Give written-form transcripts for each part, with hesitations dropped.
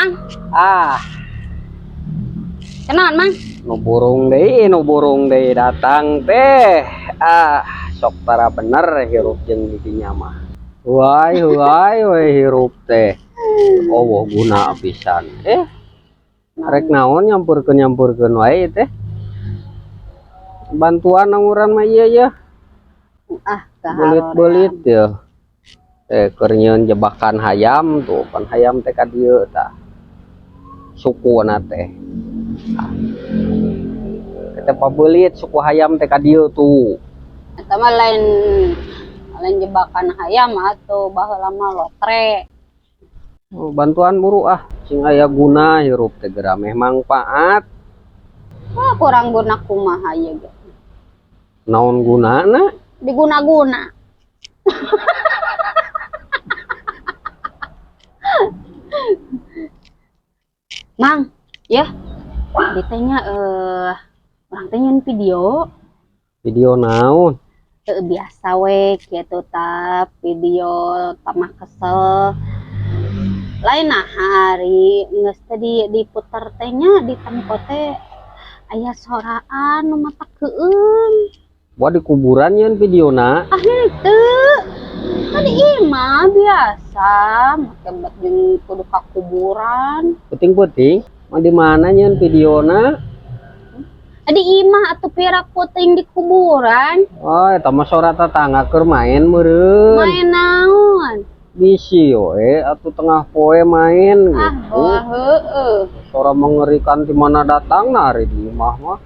Mang, Ah, kenaon Mang? Nu burung deui datang teh. Ah, sok tara bener hirup jeung di dinya mah. Huai huai we hirup teh. Oh, guna pisan. Eh, rek naon nyampurkeun wae teh. Bantuan angguran mah ieu ya. Ah, Belit-belit ya. Teh keur nyieun jebakan hayam tuh, pan hayam teh ka dieu tah. Sukuna teh. Kita pabelit suku hayam teh ka dieu tuh. Eta mah lain lain jebakan hayam atuh, baheula mah lotre. Oh, bantuan buru ah, sing aya guna hirup teh geura meh mangpaat. Wah, kurang guna kumaha ieu ge. Naon gunana? Diguna-guna. Mang, ya. Ditanya urang teh nyieun video. Video naon? Biasa we kitu ta, video tamah kesel. Lain nah hari geus teh di diputer teh nya di tempo teh aya soraan nu mata keueung. Wah, di kuburan nyieun videona. Ah, henteu. Tadi imah biasa make bet jeung kudu ka kuburan. Peuting-peuting, mah di mana nyieun videona? Di imah atuh pira puting di kuburan. Oh, eta mah sora tetangga keur main meureun. Main naon? Bisi we atuh tengah poe main Ah, gitu. wah heueuh. Suara mengerikan di mana datang nah ari di imah mah.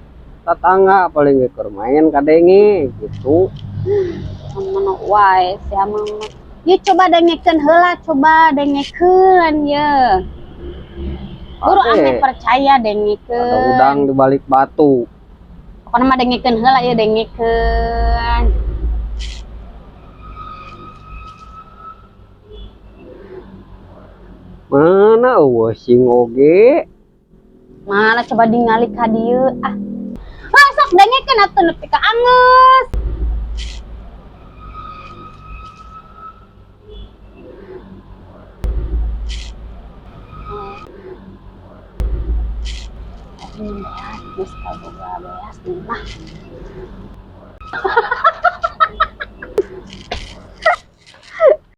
Tetangga paling ge keur main kadenge gitu. Mana wae sia mah. Yeuh coba dengekeun heula, coba dengekeun ye. Buru Ade, ame percaya ada dengekeun. udang di balik batu. Pokokna mah dengekeun heula ye, dengekeun. Mana eueuh sing oge? Mana coba ningali ka dieu ah. Ah, sok dengekeun atuh nepi ka angeus. Ini beas, geus kaboga beas di mah.